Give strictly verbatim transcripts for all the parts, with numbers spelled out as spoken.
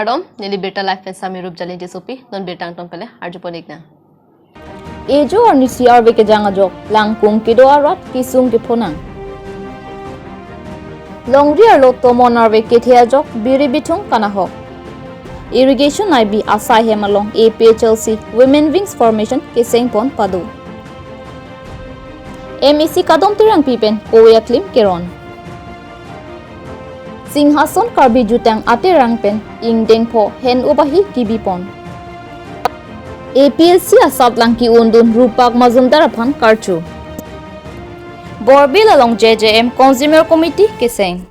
Kardom, neli Birta Live pen Sami Rup Jalin Tissopi, non birta angton pele arjupon iknang. Ejo arnisi arve kejang ajok, langkung kedo arat kesung kephonang. Longri arlo tomon arve kethe ajok, biri bithung kanahok. Irrigation I B asai hem along A P H L C Women Wings Formation kesengpon pado. M A C Kadom Terangpi pen kove aklim keron. Singhason Karbi Jutang Aterang pen ingdeng pho hen ubahi kibipon. A P H L C asatlang ki-undun Rupak Majumdar aphan karcho. Borbil along J J M Consumer Committee keseng.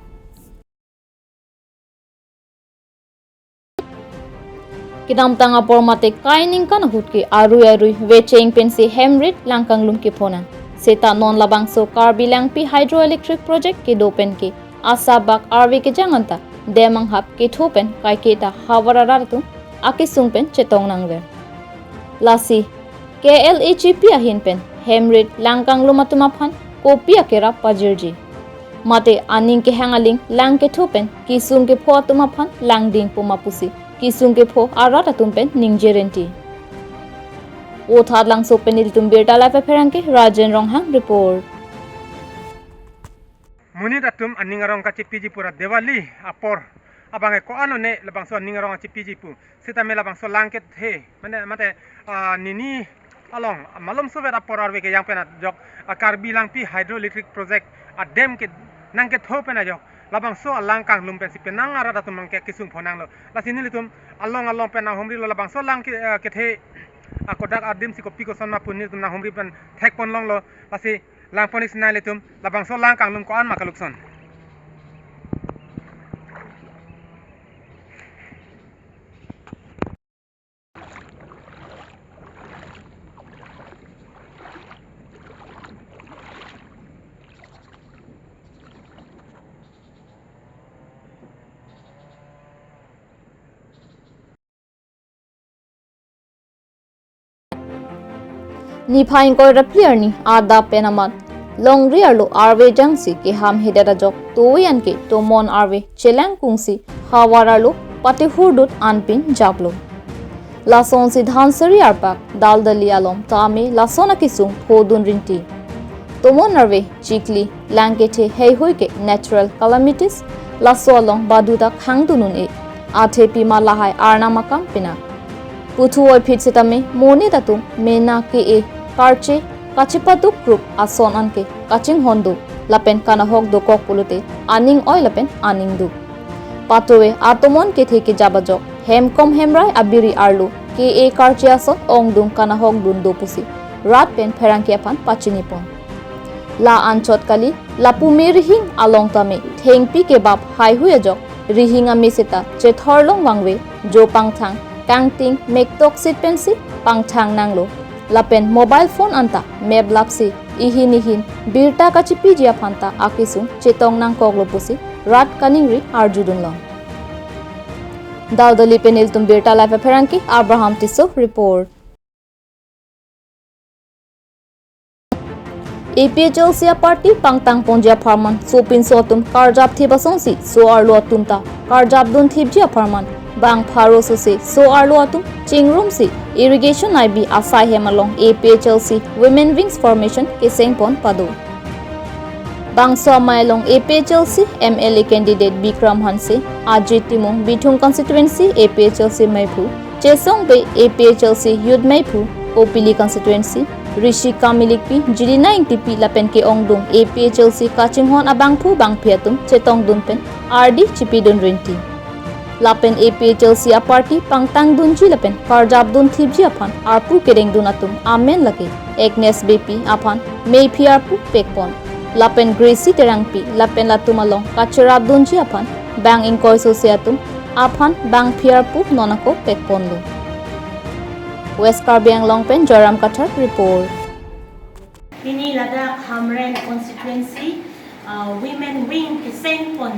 Kedamtang apor mate kai ningkan ahut ke arui arui vecheng pensi hemrit langkanglum kephonang. Seta non labangso Karbi Langpi Hydroelectric Project kedo pen ke asabak arve kejang anta dam anghap ketho pen kaiketa havar arat atum akesung pen chetong nangver. Lasi K L H E P ahin pen hemrit langkanglum atum aphan kopi akerap pajirji. Mate aning kehang aling lang ketho pen kesung kepho atum aphan langding puma pusi kesung kepho arat atum pen ningje renti. Vothatlangso pen nelitum Birta Live apherangke Rajen Ronghang report. Monit atum aning arong kachepiji pura Diwali apor abang ko-an one labangso aning arong kachepiji pu. Sitame labangso lang kethe, mane, mate, ah, nini along, malomsovet apor arve kejang pen ajok, ah, Karbi Langpi Hydroelectric Project, ah, dam ke nangketho pen ajok labangso alang kanglum pensi penang arat atum nangke kesung phonanglo. Lasi nelitum along along pen nanghumrilo labangso lang ke, ah, kethe, ah, kodak adim si kopi koson ma pu nelitum nanghumri pen thekpon longlo. Lasi langpon-ik sinang ilitum, labangso lang kanglum ko-an ma kalukson. Niphai ingkoi ra phli arni adap pen amat longri arlo arve jangsi keham hedet ajok toyan ke tomon arve chelang kungsi havar arlo patihurdut anpin japlo. Lasonsi Dhansiri arpak Daldali along tame lason akesung phodun rinti. Tomon arve chikli, lang kethe heihui ke natural calamities, laso along baduta khangdun un-e. Athe pima lahai arnam akam pinak. Puthu oiphit sitame monit atum mena ke-e karche kachepaduk group ason anke kachinghon do lapen kanahok dokok pulote aning oi lapen aning duk. Patuve atomon kethe kejap ajok hemkom hemrai abiri arlo ke-e karche ason ongdung kanahok dun do pusi rat pen pherangke aphan pachinipon. La anchot kali, lapu me rihing along tame thengpi kebap heihui ajok rihing ame seta chethor long vangve, jo pangthang, kangting, mektok sit pensi pangthang nanglo. Lapen mobile phone anta map lapsi ihin ihin birta kachepiji aphanta akesung chetong nangkoklo pusi rat kaningri arjudun long. Daldali pen nelitum Birta Live apherangke Abraham Tisso report. A P H L C aparty pangtang ponji apharman sopinso atum karjap thip asonsi so-arlo atum ta karjap dun thipji apharman bang pharo sose so-arlo atum chingrumsi irrigation I B asai hem along A P H L C Women Wings Formation kesengpon pado. Bangso amei along A P H L C M L A candidate Bikram Hanse, Ajit Timung, Bithung constituency A P H L C meiphu, Chesong Bey A P H L C youth meiphu, Kopili constituency, Rishi Kamilikpi, Jilina Ingtipi lapen ke-ongdung A P H L C kachinghon abangphu bangphi atum chetongdun pen ardi chipidun rinti. Lapen A P H L C aparty pangtangdunji lapen karjapdun thipji aphan arpu kedengdun atum amen lake Agnes Beypi aphan meiphi arpu pekpon. Lapen Gracie Terangpi lapen latum along kacherapdunji aphan bang ingkoi sose atum aphan bangphi arpu non ako pekponlo. West Karbi Anglong pen Joyram Kathar report. Pini ladak Hamren constituency, uh, women wing kesengpon,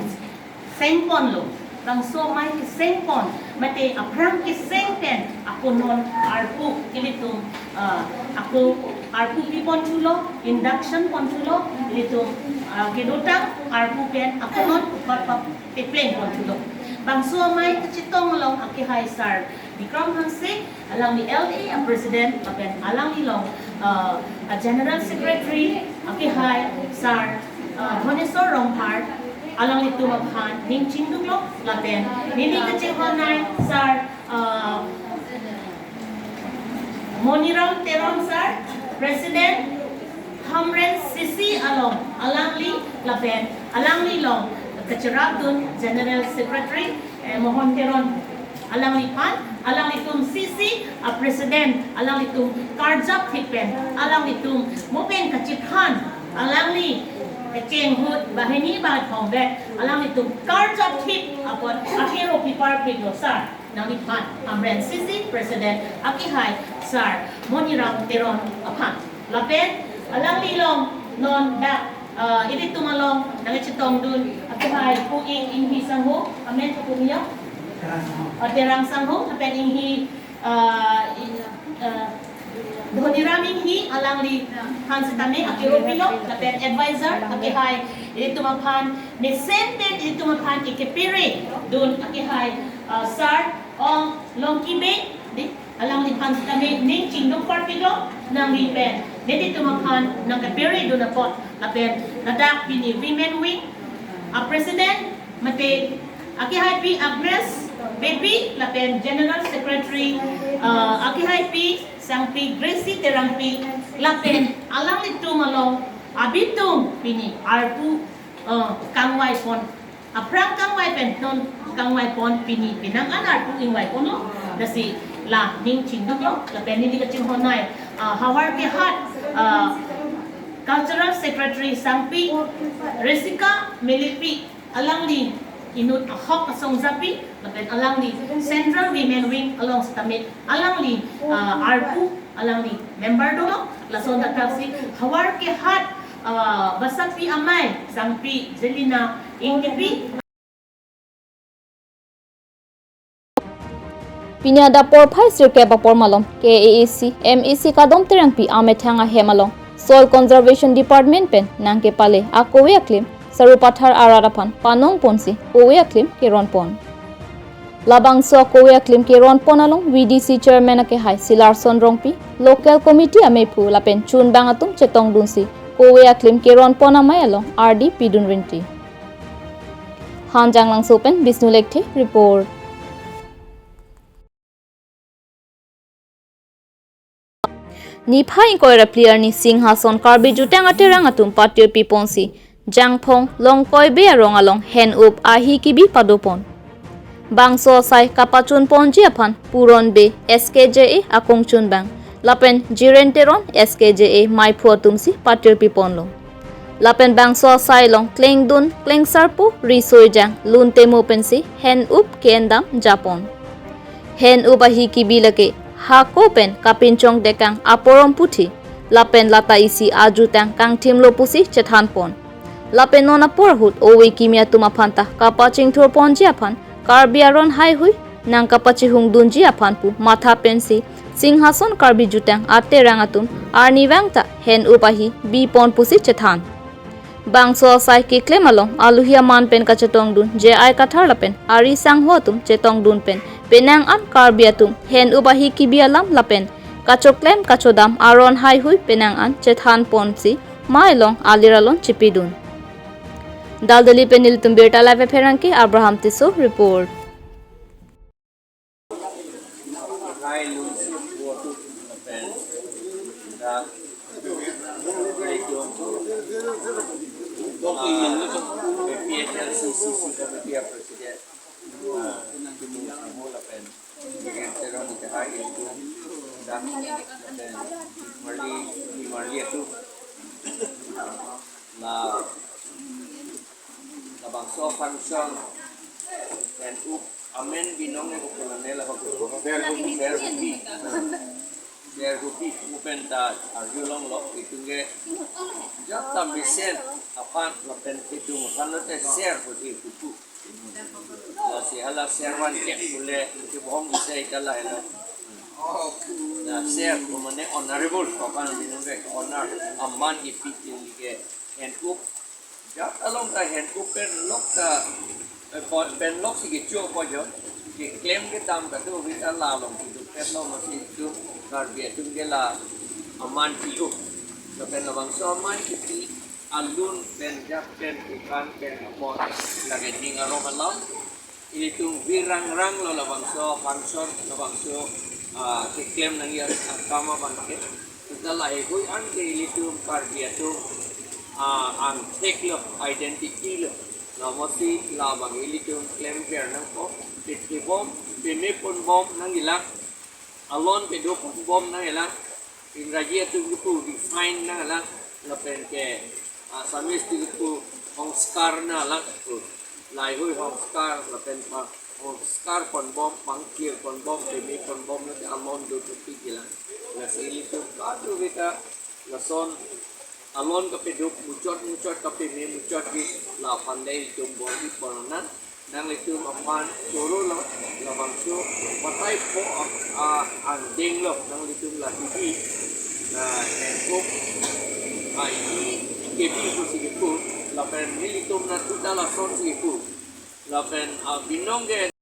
sengponlo. Bangso amei kesengpon, mate aphrang keseng pen ako non arpu ilitum, uh, ako arpu piponthulo, induction ponthulo, ilitum, uh, kedotang arpu pen ako non pap pap pepleng ponthulo. Bangso amei kachetong along akehai Sar Bikram Hanse, alangli L A a President, lapen alangli along, uh, a General Secretary, akehai Sar, uh, Bhubaneswar Rongphar, alanglitum aphan ning chingduklo, lapen neli kachinghon-ai Sar, uh, Moniram Teron Sar, President, Hamren C C along, alangli, lapen alangli along kacherapdun General Secretary, eh, Mohon Teron, alangliphan, alanglitum C C a President, alanglitum karjap thik pen, alanglitum mo pen kachethan, alangli kecheng ahut banghini banghini thomvek, alanglitum karjap thik apot akero pipar pik lo Sar. Nangliphan, Hamren C C President, akehai Sar Moniram Teron aphan. Lapen, alangli along non dak, uh, ilitum along nangchetongdun, akehai Pu Ing Inghi sangho, amen Pu Ing ya? Uh, Terang sangho, lapen Inghi, uh, in, uh, Dhoniram Inghi, alangliphan setame akero pilo, lapen advisor, akehai ilitum aphan, mesen pen ilitum aphan ikeperedun, akehai, uh, Sar Ong Longki Bey, di, alangliphan setame ning chingduk parpiklo, nangli pen, nelitum aphan nangkeperedun apot, lapen ladak pini Women Wing a President, mate akehai Pi Agnes Beypi, lapen General Secretary, uh, akehai Pi Sangpi Gracie Terangpi, lapen alanglitum along abitum pini arpu, uh, kangvai pon. Aphrang kangvai pen non kangvai pon pini penang an arpu ingvai ponlo. Lasi la ning chingduklo, lapen neli kachinghon-ai, ah, Howraghat, ah, Cultural Secretary Sangpi Resika Melepi, alangli inut ahok asong japi, lapen alangli Central Women Wing along setame alangli, ah, arpu, alangli member dolo, lason thakthaksi Howraghat, ah, Basapi Amei, Sangpi Jelina Ingtipi. Pini adap porphai sirkep apor malom K A A C M A C Kadom Terangpi amethang ahem along Soil Conservation Department pen nangkepale akove aklim Sarupathar arat aphan panong ponsi kove aklim keron pon. Labangso akove aklim keron pon along V D C Chairman akehai Silarson Rongpi, Local Committee amephu lapen chunbang atum chetongdunsi kove aklim keron pon amei along ardi pidun rinti. Hanjanglangso pen Bisnu Lekthe report. Niphai ingkoi ra phli arni Singhason Karbi Jutang Aterang atum patirpi ponsi Jangphong Longkoi Bey arong along hen-up ahi kebi padopon. Bangso asai kapachun ponji aphan Puron Bey S K J A akongchunbang lapen Jiren Teron S K J A meiphu atumsi patirpi ponlo. Lapen bangso asai along klengdun, klengsarpo, riso-ejang, lun temo pensi hen-up ke-endam japon. Hen-up ahi kebi lake hako pen kapinchong dekang aporom puthi lapen lata isi ajutang kangthimlo pusi chethan pon. Lapen non apor ahut ove kimi atum aphan ta kapachingthur ponji aphan Karbi aron haihui nangkapachihungdunji aphan pu matha pensi Singhason Karbi Jutang Aterang atum arnivang ta hen-up ahi bi pon pusi chethan. Bangso asai keklem along aluhi aman pen kachetongdun J I Kathar lapen ari sangho atum chetongdun pen penang an Karbi atum hen-up ahi kebi alam lapen kachoklem kachodam aron haihui penang an chethan ponsi mei along alir alon chipidun. Daldali pen nelitum birta live pherangke Abraham Tisso report. Hai, lun si buat tu pen dak hai tu P P H L C C C committee president. Ah, tu mu lapen Teron ke hai itu dak lapen Marli, Marli itu. La, labangso function hen-up amen binong ne ko pulane la ko. Ser hupi. Ser hupi. Ser hupi. Mo pen ta arjulonglo itum ke jata mesen aphan lapen itum aphan lote ser hupi hupu. Lasi hala ser van ke pule ke bohong bisa ikala hela. La ser ko mane honorable ko kan binong ke honor aman ipi ke hen-up. Jat along ta hen-up pen lok ta Pen lok si kecho po jo, keklem kedam kado kita la along keduk pet lo masi itu Karbi atum ke la aman kiu. Lapen labangso aman kipi alun pen jak pen ukan pen apot lake ning arong alam. Ilitum virang rang lo labangso function labangso ah, keklem nangji akam abang ke. Kita laheihui an ke ilitum Karbi atum ah, angthek lo, identity lo. Lamosi labang ilitum klemver nangpo, pethebom, peme ponbom nangjilang, alon kedo ponbom nangjilang, Ingraji atum kipu define nanglang, lapen ke Assamese atum kipu hongskar nanglang, laheihui hongskar, lapen pa hongskar ponbom, pangkir ponbom, peme ponbom, lake alon do tupi jilang. Lasi ilitum kado kita lason alon kapaduk muchot muchot kapeme muchotji, la aphan le ilitum bor-i pon nang, nanglitum aphan choro lo, labangso batai po a, a, angdeng lo, nanglitum la T V, la handphone, a, ini K B pusi kipu, lapen nelitum nat uta lason si kipu, lapen a, binong ke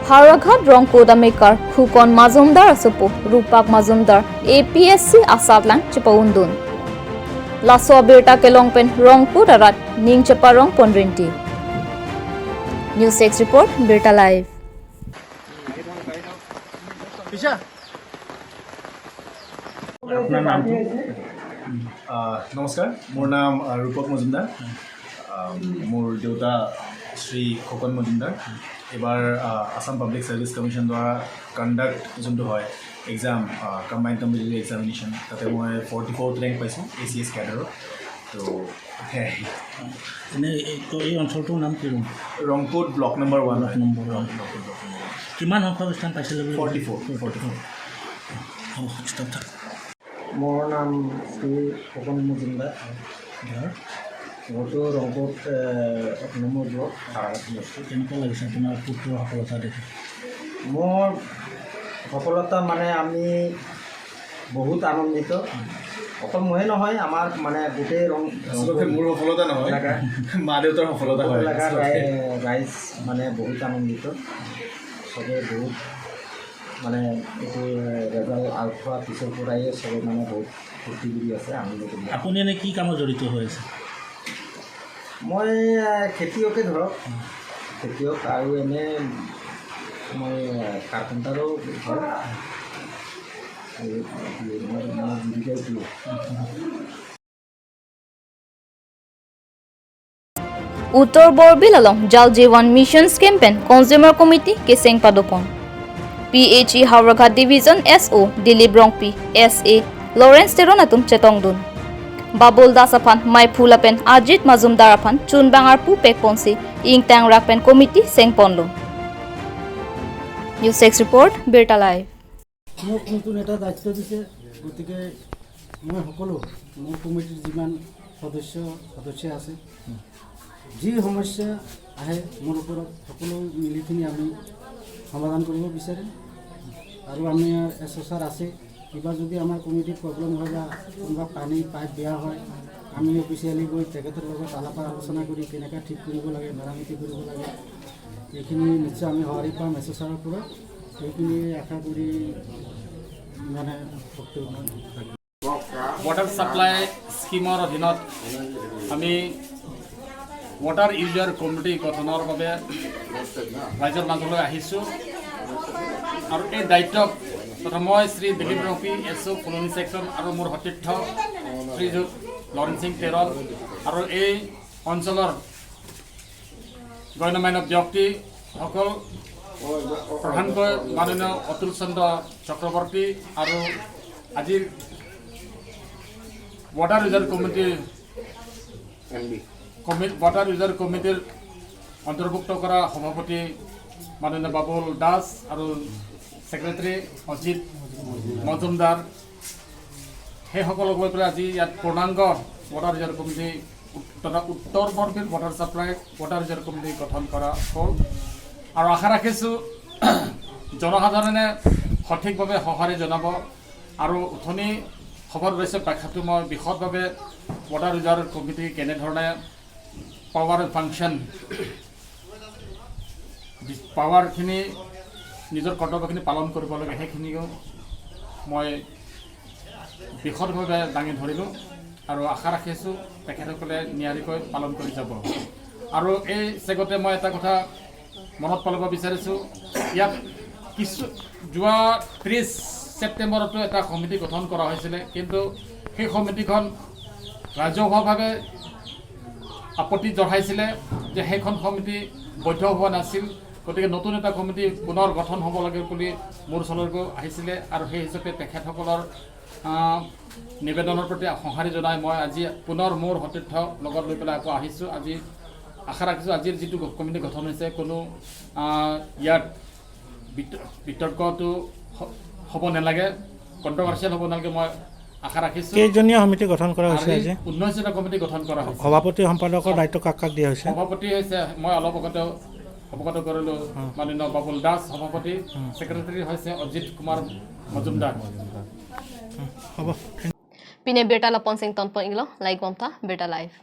Howraghat Rongkut amekar Khukon Majumdar asopo Rupak Majumdar A P S C asatlang chepa-undun. Laso abirta kelong pen Rongkut arat ning cheparong pon rinti. News Six report, Birta Live. আপোনাৰ নামটো? আহ, নমস্কাৰ, মোৰ নাম আহ, ৰূপক মজুমদাৰ। আহ, মোৰ দেউতা শ্ৰী খোকন মজুমদাৰ। এইবাৰ আহ, Assam public service commission দ্বাৰা কণ্ডাক্ট যোনটো হয় এক্সাম, কম্বাইণ্ড কম্পিটিটিভ এক্সামিনেশ্যন, তাতে মই ফৰ্টি ফ'ৰ্থ ৰেংক পাইছোঁ এ চি এছ কেডাৰত। তো সেয়াই। এনে এই, তো এই অঞ্চলটোৰ নাম কি? ৰং- ৰংকুট ব্লক নম্বৰ ওৱান হয়। Block number one. Rongkut block number one. কিমান সংখ্যক স্থান পাইছিলে বুলি? Forty four, forty four. হ'ব, ষ্টপ থাক। মোৰ নাম শ্ৰী খোকন মজুমদাৰ। ঘৰ? ঘৰটো ৰংকুট, এ, এক নম্বৰ ব্লক, খাৰাঘাট সমষ্টি। কেনেকুৱা লাগিছে আপোনাৰ পুত্ৰৰ সফলতা দেখি? মোৰ সফলতা মানে আমি বহুত আনন্দিত। অকল ময়ে নহয়, আমাৰ মানে গোটেই ৰং-, আচলতে ৰংপুৰ মোৰ সফলতা নহয়, এলেকা, মা দেউতাৰ সফলতা হয় এলেকা আচলতে। ৰাই-, ৰাইজ মানে বহুত আনন্দিত। চবে বহুত মানে এইটো ৰিজাল্ট আউট হোৱাৰ পিছৰ পৰাই চবে মানে বহুত ফূৰ্তি কৰি আছে, আনন্দ কৰি আছে। আপুনি এনে কি কামত জড়িত হৈ আছে? মই, আহ, খেতিয়কে ধৰক, খেতিয়ক আৰু এনে মই, আহ, কাৰ্পেণ্টাৰো হয়। এই, এই, মই, মই জীৱিকা এইটোৱে। Uttor Borbil along Jal Jeevan Mission Scheme pen Consumer Committee keseng padopon. P H E Howraghat Division S O Dilip Rongpi, S A Lawrence Teron atum chetongdun. Babul Das aphan maiphu lapen Ajit Majumdar aphan chunbang arpu pekponsi ingtangrak pen committee sengponlo. News Six report, Birta Live. মোক নতুন এটা দায়িত্ব দিছে, গতিকে মই সকলো মোৰ কমিটিৰ যিমান সদস্য সদস্যা আছে, যি সমস্যা আহে মোৰ ওপৰত, সকলো মিলিপিনি আমি সমাধান কৰিব বিচাৰিম। আৰু আমি এছ অ' ছাৰ আছে, কিবা যদি আমাৰ কমিটিত প্ৰব্লেম হয় বা কোনোবা পানী পাইপ বেয়া হয়, আমি অফিচিয়েলি গৈ তেখেতৰ লগত আলাপ আলোচনা কৰি কেনেকৈ ঠিক কৰিব লাগে, মেৰামতি কৰিব লাগে, এইখিনি নিশ্চয় আমি সঁহাৰি পাম এছ অ' ছাৰৰ পৰা। এইখিনি আশা কৰি মানে বক্তব্য থাকিল। ৱাটাৰ ছাপ্লাই স্কিমৰ অধীনত আমি ৱাটাৰ ইউজাৰ কমিটি গঠনৰ বাবে ৰাইজৰ মাজলৈ আহিছোঁ। আৰু এই দায়িত্ব তথা মই শ্ৰী দিলীপ ৰংপি, এছ অ' ফুলনি ছেকশ্যন, আৰু মোৰ সতীৰ্থ শ্ৰীযুত লৰেণ সিং তেৰণ আৰু এই অঞ্চলৰ গণ্যমান্য ব্যক্তিসকল, প্ৰধানকৈ মাননীয় অতুল চন্দ্ৰ চক্ৰৱৰ্তী আৰু আজিৰ ৱাটাৰ ইউজাৰ কমিটিৰ এম ডি। কমি-, ৱাটাৰ ইউজাৰ কমিটিৰ অন্তৰ্ভুক্ত কৰা সভাপতি মাননীয় বাবুল দাস আৰু ছেক্ৰেটাৰী অজিত মজুমদাৰ, সেইসকলক লৈ পেলাই আজি ইয়াত পূৰ্ণাংগ ৱাটাৰ ইউজাৰ কমিটি উত-, তথা উত্তৰ Borbil water supply water user committee গঠন কৰা হ'ল। আৰু আশা ৰাখিছোঁ জনসাধাৰণে সঠিকভাৱে সঁহাৰি জনাব। আৰু উঠনি সভাৰ উদ্দেশ্যে ব্যাখ্যাটো মই বিশদভাৱে ৱাটাৰ ইউজাৰ কমিটি কেনেধৰণে পাৱাৰ ফাংচন, পাৱাৰখিনি, নিজৰ কৰ্তব্যখিনি পালন কৰিব লাগে, সেইখিনিও মই বিশদভাৱে দাঙি ধৰিলোঁ আৰু আশা ৰাখিছোঁ তেখেতসকলে নিয়াৰিকৈ পালন কৰি যাব। আৰু এই চেগতে মই এটা কথা মনত পেলাব বিচাৰিছোঁ, ইয়াত কিছু যোৱা ত্ৰিছ ছেপ্টেম্বৰতো এটা সমিতি গঠন কৰা হৈছিলে, কিন্তু সেই সমিতিখন ৰাজহুৱাভাৱে আপত্তি জনাইছিলে যে সেইখন সমিতি বৈধ হোৱা নাছিল, গতিকে নতুন এটা কমিটি পুনৰ গঠন হ'ব লাগে বুলি মোৰ ওচৰলৈকো আহিছিলে আৰু সেই হিচাপে তেখেতসকলৰ, আহ, নিবেদনৰ প্ৰতি সঁহাৰি জনাই মই আজি পুনৰ মোৰ সতীৰ্থ লগত লৈ পেলাই আকৌ আহিছোঁ। আজি আশা ৰাখিছোঁ আজিৰ যিটো গ-, কমিটি গঠন হৈছে কোনো, আহ, ইয়াত বিত-, বিতৰ্কটো হ-, হ'ব নালাগে, কণ্ট্ৰভাৰ্চিয়েল হ'ব নালাগে, মই আশা ৰাখিছোঁ। কেইজনীয়া সমিতি গঠন কৰা হৈছে আজি আজি? ঊনৈশজনীয়া কমিটি গঠন কৰা হৈছে। সভাপতি সম্পাদকৰ সভ-, দায়িত্ব কাক কাক দিয়া হৈছে? সভাপতি হৈছে, মই অলপ আগতে অৱগত কৰিলোঁ, অ। মাননীয় বাবুল দাস সভাপতি, অ। ছেক্ৰেটাৰী হৈছে অজিত কুমাৰ মজুমদাৰ। হ'ব। Pini birta lapu-an si ingtonpon iklo, like bomtha, Birta Live.